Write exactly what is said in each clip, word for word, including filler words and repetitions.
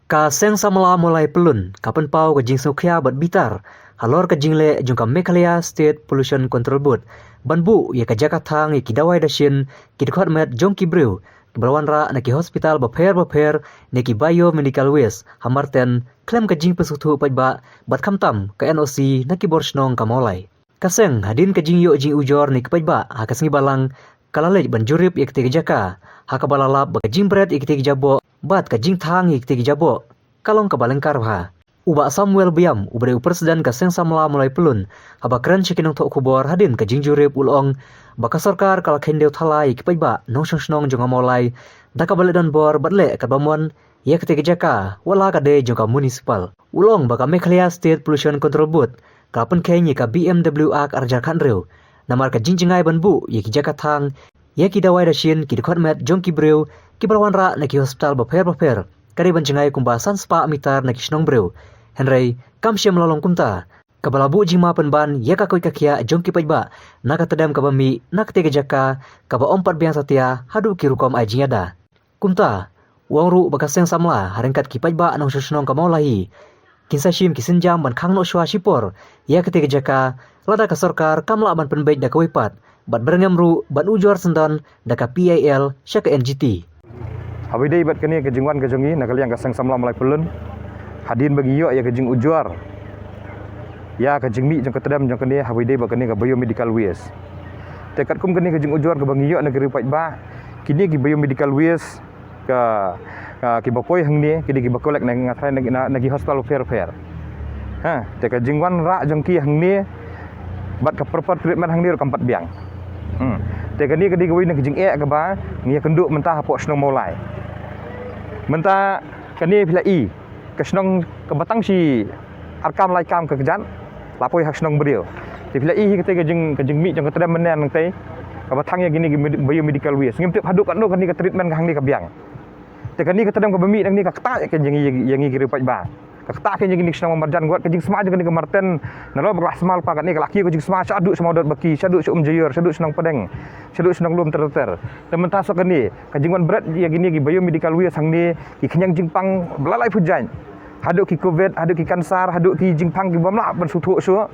Ka Seng Samla Mawlai Pyllun ka pynpaw ka jingsngewkhia bad bitar halor ka jingleh jong ka Meghalaya State Pollution Control Board ban buh ïa ka jaka thang ïa ki dawai dashin, ki dkhot met jong ki briew kiba la wanrah na ki hospital bapher bapher, ne ki biomedical waste ha Marten, khlem ka jingpynsngewthuh paidbah bad khamtam ka N O C na ki bor shnong ka Mawlai. Ka seng, hadien ka jingïoh jingujor na ki paidbah ha ka sngi Balang, ka la leit ban jurip ïa katei ka jaka, ha kaba la lap ba ka jingbret ïa katei ka jaboh bad ka jingthang ïa katei ka jaboh ka long kaba lyngkar bha. U Bah Samuel Biam, uba dei u President ka Seng Samla Mawlai Pyllun, haba kren sha ki nongthoh khubor hadien ka jingjurip, u la ong ba ka sorkar ka la kheiñ dewthala ïa ki paidbah nongshong shnong jong ka Mawlai da kaba leit donbor bad leh katba mon ïa katei ka jaka, wat la ka dei jong ka municipal. U la ong ba ka Meghalaya State Pollution Control Board ka la pynkheiñ ïa ka B M W Act ar hajar khathynriew namar ka jingjngai ban buh ïa ki jaka thang ïa ki dawai dashin, ki dkhot met jong ki briew kiba la wanrah na ki hospital bapher bapher, ka dei ban jngai kumba san spah mitar na ki shnong briew. Hynrei kam shym la long kumta, kaba la buh jingma pynban ïa ka koit ka khiah jong ki paidbah na ka tdem kaba mih na katei ka jaka, kaba ym pat biang satia haduh ki rukom ai jingïada. Kumta, u ong ruh ba ka Seng Samla ha ryngkat ki paidbah nongshong shnong ka Mawlai hi, kin sa shim ki sienjam ban khang noh shuwa shipor ïa katei ka jaka, lada ka sorkar kam lah ban pynbeit da kawei pat bad byrngem ruh ban ujor syndon da ka P I L sha ka N G T. Haba ïadei bad kane ka jingwan ka jong ngi na ka liang ka Seng Samla Mawlai Pyllun, hadien ba ngi ïoh ïa ka jingujor ïa ka jingmih jong ka tdem jong kane, haba ïadei bad kane ka biomedical waste. Te katkum kane ka jingujor kaba ngi ïoh na ki riew paidbah, kine ki biomedical waste ka, ka kiba poi hangne, kine kiba collect na, nga tharai na, na, na ki hospital pher pher. Ha, te ka jingwanrah jong ki hangne bad ka proper treatment hangne ruh kam pat biang. Hmm. Te kane ka dei kawei na ka jingeh kaba ngi ïakynduh mynta hapoh shnong Mawlai. Mynta kane phi la i, ka shnong kaba tang shi ar kam lai kam ka kjat la poi ha ka shnong briew. Te phi la i hi katei ka jing, ka jingmih jong ka tdem mynne nangtei, kaba thang ïa kine ki med-, biomedical waste. Ngim tip haduh katno kane ka treatment ka hangne ka biang. Te kane ka tdem kaba mih nangne ka ktah ïa ka jing, ïa, ïa ngi ki riew paidbah. Ka ktah ïa ngi ki shnong marjan, wat ka jingsma jong kane ka Marten, nalor ba ka la sma lypa kane ka la kiew ka jingsma shaduh sha Mawdot Baki, shaduh sha Umjaiur, shaduh sha Nongpdeng, shaduh sha Nonglum ter ter. Te mynta shuh kane ka jingwan bret ïa kine ki biomedical waste hangne, ki khñiang jingpang ba la laiphew jait, haduh ki covid, haduh ki cancer, haduh ki jingpang ki bym lah ban sngewthuh shuh.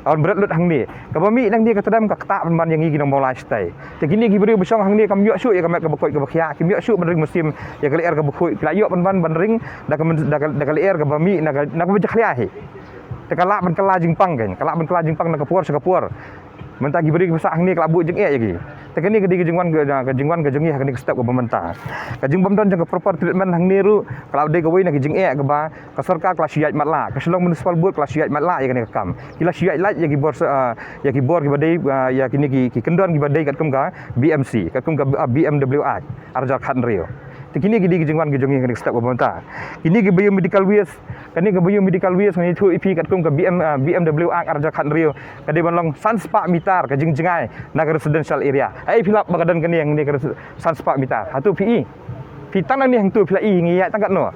Wan bret lut hangne. Kaba mih nangne ka tdem ka ktah pynban ïa ngi ki nong Mawlai shatai. Te kine ki briew ba shong hangne kam ïoh shuh ïa ka met kaba koit kaba khiah, kim ïoh shuh ban ring mynsiem ïa ka lyer kaba khuid, ki la ïoh pynban ban ring da ka myn-, da ka, da ka lyer kaba mih na ka, na kaba jakhlia hi. Te ka lah ban kylla jingpang, kan, ka lah ban kylla jingpang na ka por sha ka por. Mynta ki briew kiba sah hangne ka la buh jingeh ïa ki. Te kane ka dei ka jingwan ka, ka jingwan ka jong ngi ha kane ka step kaba mynta. Ka jingbym don jong ka proper treatment hangne ruh ka la dei kawei na ka jingeh kaba ka sorkar ka la shu ïaid matlah, ka Shillong Municipal Board ka la shu ïaid matlah ïa kane ka kam. Ki la shu ïaid lait ïa ki bor, ah, ïa ki bor kiba dei, ah, ïa kine ki, ki kyndon kiba dei katkum ka B M C, katkum ka, ah, B M W Act ar hajar khathynriew. Te kine ki dei ki jingwan ki jong ngi ha kane ka step kaba mynta. Kine ki biomedical waste, kane ka biomedical waste ngan ïathuh ïa phi katkum ka B M, ah, B M W Act ar hajar khathynriew, ka dei ban long san spah mitar ka jingjngai na ka residential area. Ai phi lap ba ka don kane hangne ka resi-, san spah mitar. Hato phi i? Phi tang nangne hangto phi la i ngi ïaid tang katno?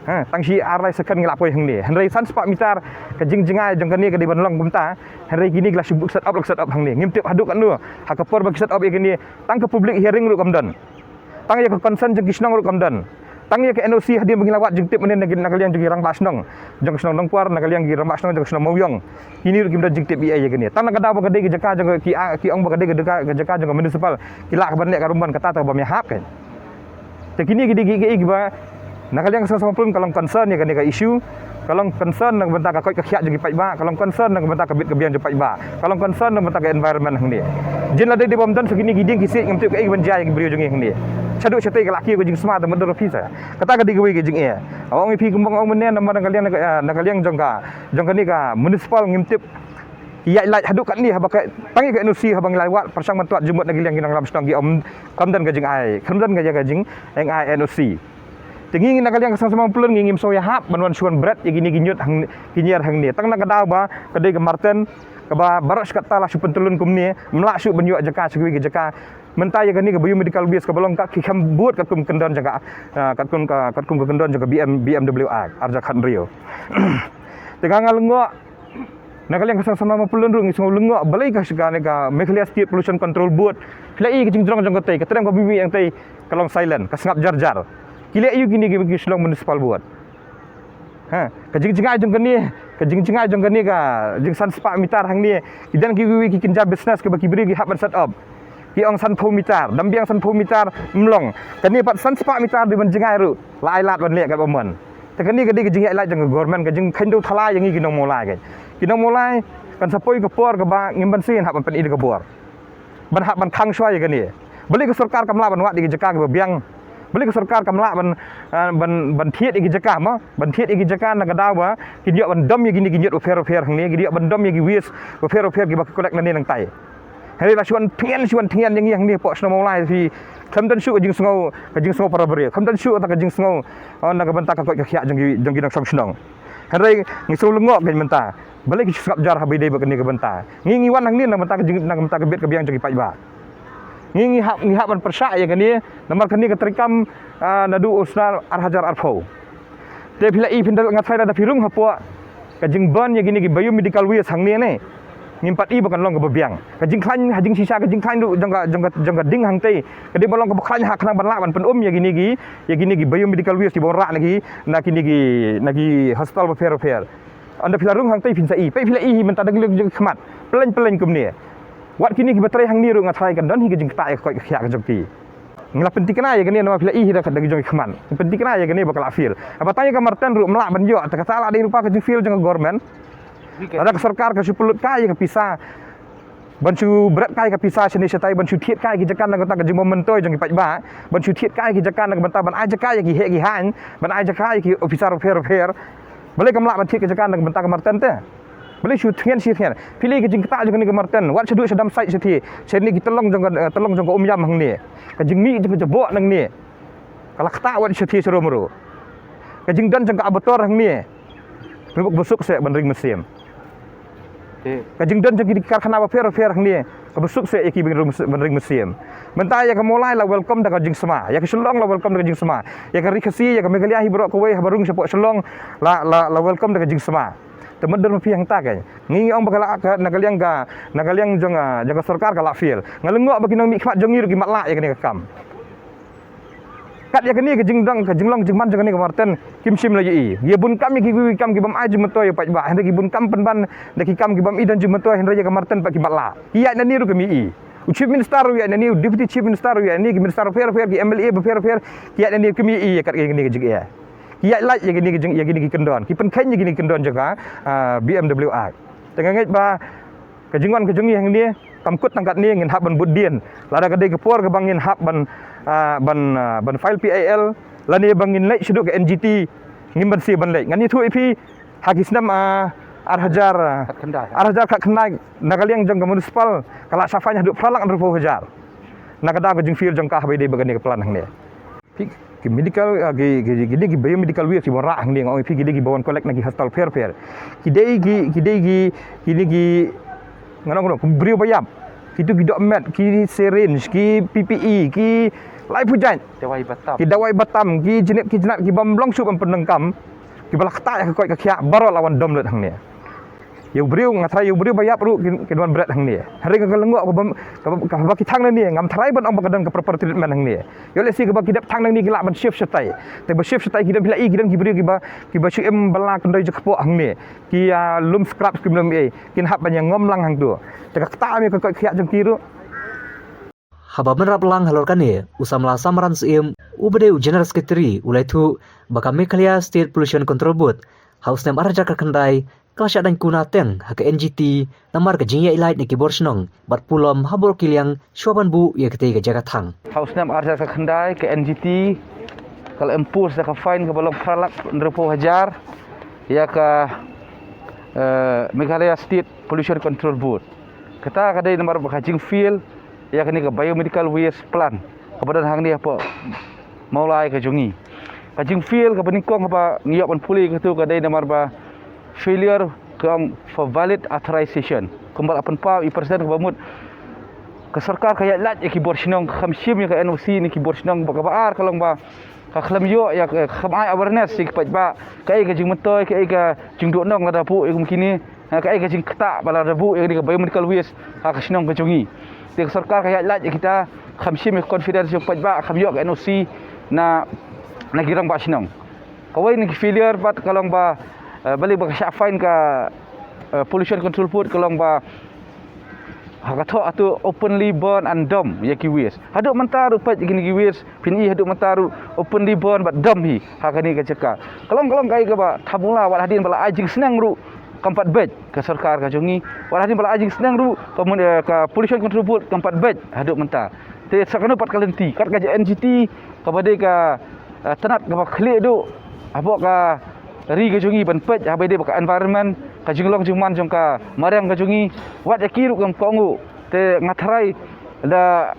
Ha, tang shi ar lai second ngi la poi hangne. Hynrei san spah mitar ka jingjngai jong kane ka dei ban long kumta. Hynrei kine ki la shu set up, la set up hangne. Ngim tip haduh katno ha ka por ba ki set up ïa kine, tang ka public hearing ruh kam don. Tang ïa ka consent jong ki shnong ruh kam don. Tang ïa ka N O C hadien ba ngi la wad jingtip mynne na ka liang jong ki rangbah shnong, jong ka shnong Nongkwar, na ka liang ki rangbah shnong jong ka shnong Mawiong. Kine ruh kim don jingtip ïa, ïa kine. Tang na ka daw ba ka dei ka jaka jong ka, ki, ah, ki ong ba ka dei ka jaka, ka jaka jong ka municipal, ki lah ka ban leh ka rumbon kata, ta bym ïahap, kan. Te kine ki dei ki, ki, kiba na ka liang ka Seng Samla Pyllun ka long concern ïa kane ka issue. Ka long concern na ka bynta ka koit ka khiah jong ki paidbah, ka long concern na ka bynta ka bit ka biang jong paidbah, ka long concern na ka bynta ka environment hangne. Jin la dei dei bym don sa kine ki dieng ki siej, ngam tip kaei kaban jia ïa ki briew jong ngi hangne. Shaduh shatei ka la kiew ka jingsma, te mutdur phi sa. Kata ka dei kawei ka jingeh. Ong ïa phi kumba ong mynne namar na ka liang, na ka, ah, na ka liang jong ka, jong kane ka municipal ngim tip ki ïaid lait haduh katne haba ka, tang ïa ka N O C haba ngi la wad pyrshang ban twad jingmut na ka liang ki nongïalam shnong, ki ong kam don ka jingai, kam don ka ïa ka jing, ïa ka N O C. Te ngi na ka liang ka Seng Samla Pyllun ngi ngim sngew ïahap ban wan shu wan bret ïa kine ki ñiut hang, ki ñiar hangne. Tang na ka daw ba ka dei ka Marten kaba baroh shi katta la shu pyntyllun kumne, ym lah shuh ban ïoh jaka sha kiwei ki jaka. Mynta ïa kane ka biomedical waste kaba long ka, ki kham bud katkum kyndon jong ka, ah, katkum ka, katkum ka kyndon jong ka B M, B M W Act ar hajar khathynriew. Te nga nga lyngngoh na ka liang ka Seng Samla Mawlai Pyllun ruh ngi sngew lyngngoh balei ka, ka, ka Meghalaya State Pollution Control Board, phi la i ka jingjrong jong katei, ka tdem kaba mih hangtei ka long silent, ka sngap jar jar. Ki leh aïu kine ki, ki Shillong Municipal Board? Ha, ka jingjngai jong kane, ka jingjngai jong kane ka jingsan spah mitar hangne. Ki don kiwei ki kynja business kiba ki briew ki hap ban set up. Ki ong sanphew mitar, dang biang sanphew mitar, mlong. Kane pat san spah mitar dei ban jngai ruh, la ai lad ban leh katba mon. Te kane ka dei ka jingïaid lad jong ka government, ka jingkheiñ dewthala ïa ngi ki nong Mawlai ka. Ki nong Mawlai, kan sa poi ka por kaba ngim banse hap ban pyni da ka bor. Ban hap ban khang shuwa ïa kane. Balei ka sorkar kam lah ban wad ïa ki jaka kiba biang. Balei ka sorkar kam lah ban, ah, ban, ban thied ïa ki jaka mo. Ban thied ïa ki jaka na ka daw ba kin ïoh ban dom ïa kine ki ñiut bapher bapher hangne, kin ïoh ban dom ïa ki waste bapher bapher kiba ki collect nangne nangtai. Hynrei la shu wan thngan, shu wan thngan ïa ngi hangne hapoh shnong Mawlai phi. Khlem don shuh ka jingsngew, ka jingsngew para briew. Khlem don shuh ta ka jingsngew, ah, na ka bynta ka koit ka khiah jong ki, jong ki nongshong shnong. Hynrei ngi shu lyngngoh kein mynta. Balei ki sngap jar haba ïadei bad kane ka bynta? Ngi ngi wan hangne na ka bynta ka jing, na ka bynta ka bit ka biang jong ki paidbah. Ngi ngi hap, ngi hap ban pyrshah ïa kane, namar kane ka treikam, ah, naduh u snem ar hajar arphew. Te phi la i phin da nga tharai da phi rung hapoh ka jingburn ïa kine ki biomedical waste hangne ne. Ngim pat i ba kan long kaba biang. Ka jingkhlaiñ, ha jingshisha ka jingkhlaiñ ruh jong ka, jong ka, jong ka ding hangtei. Ka dei ba long kaba khlaiñ ha khnang ban lah ban pynum ïa kine ki, ïa kine ki biomedical waste kiba rah na ki, na kine ki, na ki hospital bapher bapher. Ynda phi la rung hangtei phin sa i. Peit phi la i hi mynta da ki lynti jong ki khmat. Pyllein pyllein kumne. Wat kine kiba trei hangne ruh nga tharai kan don hi ka jingktah ïa ka koit ka khiah ka jong ki. Ngi la pynthikna ïa kane namar phi la i hi da ki jong ki khmat. Ngi pynthikna ïa kane ba ka la fail. Haba tang ïa ka Marten ruh ym lah ban ïoh. Te kata la dei ruh ka jingfail jong ka government. Lada ka sorkar ka shu pynlut kai ïa ka pisa. Ban shu bret kai ka pisa shane shatai, ban shu thied kai ki jaka na ka bynta ka jingbym myntoi jong ki paidbah, ban shu thied kai ki jaka na ka bynta ban ai jaka ïa ki heh ki haiñ, ban ai jaka ïa ki ophisar bapher bapher. Balei kam lah ban thied ki jaka na ka bynta ka Marten te? Balei shu thngan shi thngan? Phi la i ka jingktah jong kane ka Marten, wat shaduh sha dump site shathie, shane ki tyllong jong ka, eh, tyllong jong ka Umïam hangne. Ka jingmih jong ka jaboh nangne. Ka la ktah wat shathie sharum ruh. Ka jingdon jong ka Abator hangne. Phi bok ba suk seh ban ring mynsiem. Ka jingdon jong ki karkhana bapher bapher hangne kaba suk seh ïa ki ban ring, ban ring mynsiem. Mynta ïa ka Mawlai la welcome da ka jingsma, ïa ka Shillong la welcome da ka jingsma, ïa ka Ri Khasi, ïa ka Meghalaya hi baroh kawei haba rung shapoh Shillong la, la, la welcome da ka jingsma. Te mut don ma phi hangta ka. Ngi ngi ong ba ka la ka, na ka liang ka, na ka liang jong, ah, jong ka sorkar ka la fail. Nga lyngngoh ba ki nongmihkhmat jong ngi ruh ki matlah ïa kane ka kam. Kat ïa kane ka jingdang, ka jinglong jingman jong kane ka Marten kim shym la ïohi. Ïa bun kam ïa ki, ki kam ki bym ai jingmyntoi ïa paidbah, hynrei ki bun kam pynban da ki kam ki bym i don jingmyntoi, hynrei ïa ka Marten pat ki matlah. Ki ïaid nangne ruh kim ïohi. U Chief Minister ruh ïaid nangne, u Deputy Chief Minister ruh ïaid nangne, ki minister bapher bapher, ki M L A bapher bapher, ki ïaid nangne kim ïohi ïa kat ïa kane ka jingeh. Ki ïaid lait ïa kane ka jing, ïa kane ka kyndon. Ki pynkhein ïa kane ka kyndon jong ka, ah, B M W Act. Te nga ngeit ba ka jingwan ka jong ngi hangne kam kut tang katne, ngin hap ban bud dien. Lada ka dei ka por kaba ngin hap ban, ah, ban, ah, ban file P I L, lane ba ngin leit shaduh ka N G T, ngim banse ban leit. Ngan ïathuh ïa phi, ha ki snem, ah, ar hajar, ah, Khatkhyndai. Ar hajar khatkhyndai, na ka liang jong ka municipal ka la shah fine haduh phra lak hynriewphew hajar. Na ka daw ka jingfail jong ka haba ïadei bad kane ka plan hangne. Phi, ki medical, ah, ki, ki, ki dei ki biomedical waste kiba rah hangne, nga ong ïa phi, ki dei kiba wan collect na ki hospital pher pher. Ki dei ki, ki dei ki, ki dei ki, nga ong ruh, ki briew ba ïap. Kitu ki dohmet, ki syringe, ki P P E, ki laiphew jait. Dawai batam. Ki dawai batam, ki jnep ki jnat, ki bym long shuh ban pyndonkam. Kiba la ktah ïa ka koit ka khiah, baroh la wan dom lut hangne. Ïa u briew, nga tharai ïa u briew ba ïap ruh kin, kin wan bret hangne. Hynrei ka lyngngoh ka bym, ka, ka, kaba ki thang nangne, ngam tharai ban ong ba ka don ka proper treatment hangne. Ïoh lehse kaba ki dep thang nangne ki lah ban shift shatai. Te ba shift shatai ki don, phi la i ki don ki briew kiba, kiba shu im bylla kyndoi jaka kpoh hangne. Ki, ah, lum scrap kim lum ei, kin hap ban ïa ngom lang hangtu. Te ka ktah ïa ka koit khiah jong ki ruh. Haba bynrap lang halor kane, u samla Samran Syiem, uba dei u General Secretary, u la ïathuh ba ka Meghalaya State Pollution Control Board, ha u snem ar hajar khatkhyndai, ka la shah dang kuna teng ha ka N G T namar ka jingïaid lait na ki bor shnong bad pulom ha baroh ki liang shuwa ban buh ïa katei ka jaka thang. Ha u snem ar hajar khatkhyndai ka N G T ka la impose da ka fine kaba long phra lak hynriewphew hajar ïa ka, eh, Meghalaya State Pollution Control Board. Kata ka dei namar ba ka jingfail ïa kane ka biomedical waste plant kaba don hangne hapoh Mawlai ka jong ngi. Ka jingfail kaba nyngkong kaba ngi ïoh ban pule katu ka dei namar ba failure ka ong for valid authorization. Kumba la pynpaw i president kaba mut ka sorkar ka ïaid lait ïa ki bor shnong, kam shim ïa ka N O C na ki bor shnong, ba kaba ar ka long ba ka khlem ïoh ïa ka, kam ai awareness ïa ki paidbah kaei ka jingmyntoi, kaei ka jingduh nong lada buh ïa kum kine. Ha, kaei ka jingktah ba lada buh ïa kane ka biomedical waste ha ka shnong ka jong ngi. Te ka sorkar ka ïaid lait ïa kita, kam shim ïa ka confidence jong paidbah, kam ïoh ka N O C na, na ki rangbah shnong. Kawei na ki failure pat ka long ba, eh, balei ba ka shah fine ka, eh, Pollution Control Board, ka long ba ha ka thoh hato openly burn and dump ïa ki waste. Haduh mynta ruh peit ïa kine ki waste, phin i haduh mynta ruh openly burn bad dump hi ha kane ka jaka. Ka long, ka long kaei kaba thamula, wat hadien ba la ai jingsneng ruh kam pat beit ka sorkar ka jong ngi, wat hadien ba la ai jingsneng ruh ka mun-, eh, ka Pollution Control Board kam pat beit haduh mynta. Te sa kano pat ka lynti, kat ka N G T kaba dei ka, eh, tnat kaba khlieh duh hapoh ka ri ka jong ngi ban peit ha ba dei ba ka environment, ka jinglong jingman jong ka mariang ka jong ngi, wat ïa ki ruh kam kohnguh. Te nga tharai da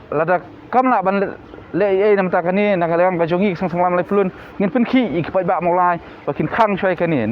lada kam lah ban leh, leh ei ei na bynta kane na ka liang ka jong ngi ka Seng Seng Lam Lai Pyllun, ngin pynkhih ïa ki paidbah Mawlai ba kin khang shuwa ïa kane.